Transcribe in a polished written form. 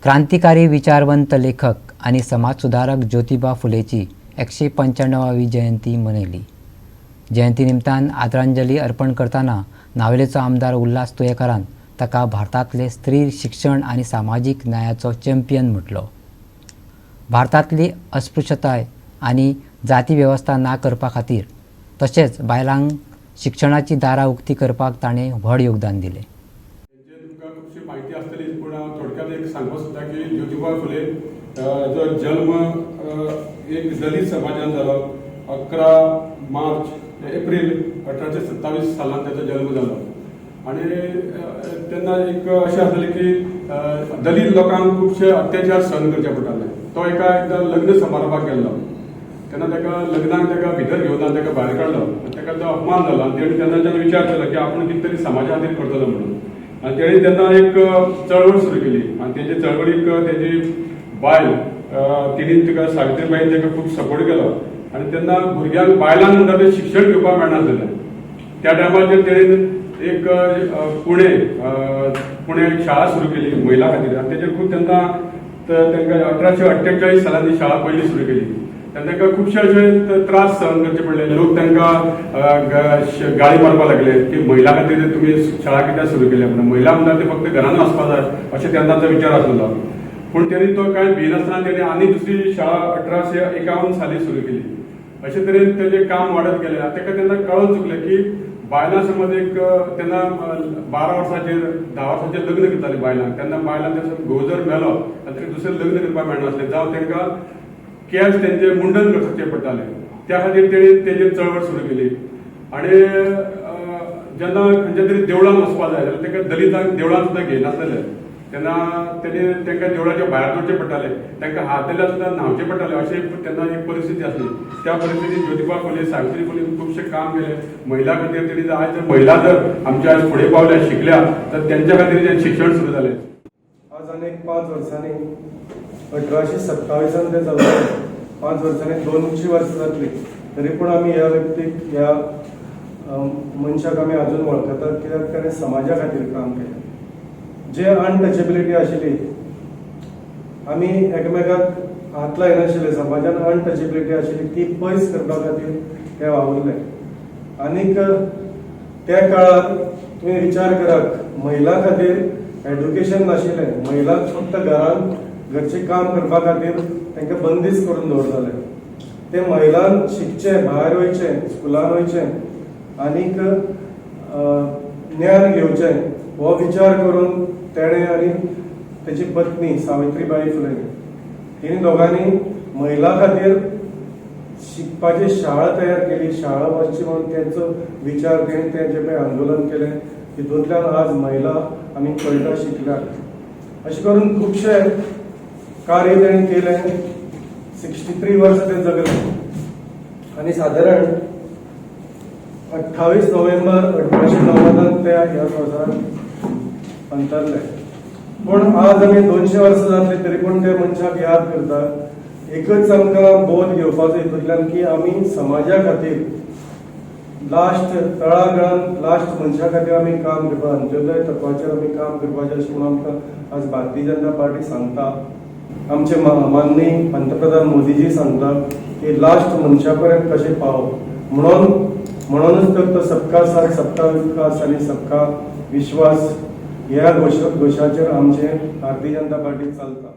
क्रांतिकारी विचारवंत लेखक आनी समाज सुदारक ज्योतिबा फुलेची 195वी जयंती मनयली. जयंती निमतान आदरांजली अर्पण करतना नावेलेचो आमदार उल्हास तुयेकारान ताका भारतांतले स्त्री शिक्षण आनी सामाजीक न्यायाचो चॅम्पियन म्हटलो. भारतांतली अस्पृश्यताय आनी जाती वेवस्था ना करपा खातीर तशेंच बायलांक शिक्षणाची दारां उक्ती करपाक ताणें व्हड योगदान दिलें. हेंचे तुमकां खुबशी म्हायती आसतलीच, पूण हांव थोडक्यात एक सांगपाक सोदता की ज्योतिबा फुले जो जल्म एक दलीत समाजान जालो. 11 मार्च एप्रील 1827 सालान ताचो जल्म जालो आनी तेन्ना एक अशें आसलें की दलीत लोकांक खुबशे अत्याचार सहन करचे पडटाले. तो एका एकदां लग्न समारंभाक गेल्लो तेन्ना ताका लग्नाक ताका भितर घेवना, ताका भायर काडलो आनी ताका तो अपमान जालो आनी तेणी तेन्नाच्यान विचार केलो की आपूण कितें तरी समाजा खातीर करतलो म्हणून. आनी तेणी तेन्ना एक चळवळ सुरू केली आनी तेजे चळवळीक तेजी बायल तिणी तुका सावित्रीबाईन ताका खूब सपोर्ट केलो. आनी तेन्ना भुरग्यांक, बायलांक म्हणटा तें शिक्षण घेवपाक मेळनासलें. त्या टायमाचेर तेणेन एक पुणे पुणे एक शाळा सुरू केली महिला खातीर आनी तेजेर खूब तेन्ना तांकां 1848 सालान ही शाळा पयली सुरू केली. तेन्ना तांकां खुबशे अशे त्रास सहन करचे पडले. लोक तांकां गाळी मारपाक लागले की महिला खातीर तुमी शाळा कित्याक सुरू केल्या म्हणून, महिला म्हणटा ते फक्त घरान वचपा जाय अशें तेन्नाचो विचार आसलेलो. पूण तेणी तो कांय भिनासतना तेणी आनी दुसरी शाळा 1851 साली सुरू केली. अशे तरेन तेजें काम वाडत गेलें आनी ताका तेन्ना कळोन चुकलें की बायलां समज एक तेन्ना 12 वर्साचेर, 10 वर्साचेर लग्न करतालीं बायलांक. तेन्ना बायलांक तेजो घोव जर मेलो आनी ताका दुसरें लग्न करपाक मेळनासलें जावं तांकां केंस तेंचे मुंडन करचें पडटालें. त्या खातीर तेणी तेजेर चळवळ सुरू केली. आनी जेन्ना खंयच्या तरी देवळान वचपा जाय जाल्यार ताका दलितांक देवळान सुद्दां घेयनासलेले. तेन्ना तेणी तांकां देवळाच्या भायर दवरचे पडटाले, तांकां हात दिल्यार सुद्दां न्हांवचें पडटालें. अशी तेन्ना एक परिस्थिती आसली. त्या परिस्थितीत ज्योतिबा फुले, सावित्री फुले खुबशें काम केलें महिला खातीर. तेणी आयज जर महिला जर आमच्या आयज फुडें पावल्या, शिकल्या, तर त्यांच्या खातीर जें शिक्षण सुरू जालें. आज आनीक 5 वर्सांनी, 1827 ते जाल्ले, 5 वर्सांनी 200 वर्सां जातली. तरी पूण आमी ह्या व्यक्तीक, ह्या मनशाक आमी अजून वळखतात, कित्याक ताणें समाजा खातीर काम केलें. जे अनटचेबिलिटी आशिल्ली, आमी एकमेकाक हात लायनाशिल्ले, समाजान अनटचेबिलिटी आशिल्ली, ती पयस करपा खातीर ते वावुरले. आनीक त्या काळार तुमी विचार करात, महिला खातीर एड्युकेशन नाशिल्लें. महिलांक फक्त घरांत घरचें काम करपा खातीर तांकां बंदीस करून दवरताले. ते महिलांक शिकचें, भायर वयचें, स्कुलान वयचें आनीक ज्ञान घेवचें हो विचार करून तेणें आनी तेजी पत्नी सावित्रीबाई फुले तिणी दोगांनी महिला खातीर शिकपाची शाळा तयार केली. शाळा वचची म्हणून तेंचो विचार तेणी तें पळय आंदोलन केलें, तितूंतल्यान आज महिला आमी कळटा शिकल्यात. अशें करून खुबशे कार्य तेणी केलें. 63 वर्सां ते जगले आनी सादारण 28 नोव्हेंबर 1890 ते ह्या संवसारात अंतरले. पूण आज आमी 200 वर्सां जातली तरी पूण त्या मनशाक याद करता. एकच आमकां बोध घेवपाचो हितूंतल्यान की आमी समाजा खातीर लास्ट तळागाळान लास्ट मनशा खातीर आमी काम करपाक, अंत्योदय तत्वाचेर आमी काम करपाचें अशें म्हणून आमकां आज भारतीय जनता पार्टी सांगता. आमचे माननीय पंतप्रधान मोदीजी सांगता की लास्ट मनशा पर्यंत कशें पावप म्हणून. म्हणूनच तर तो सबका साथ, सबका विकास आनी सबका विश्वास ह्या घोशाचेर आमचे भारतीय जनता पार्टी चलता.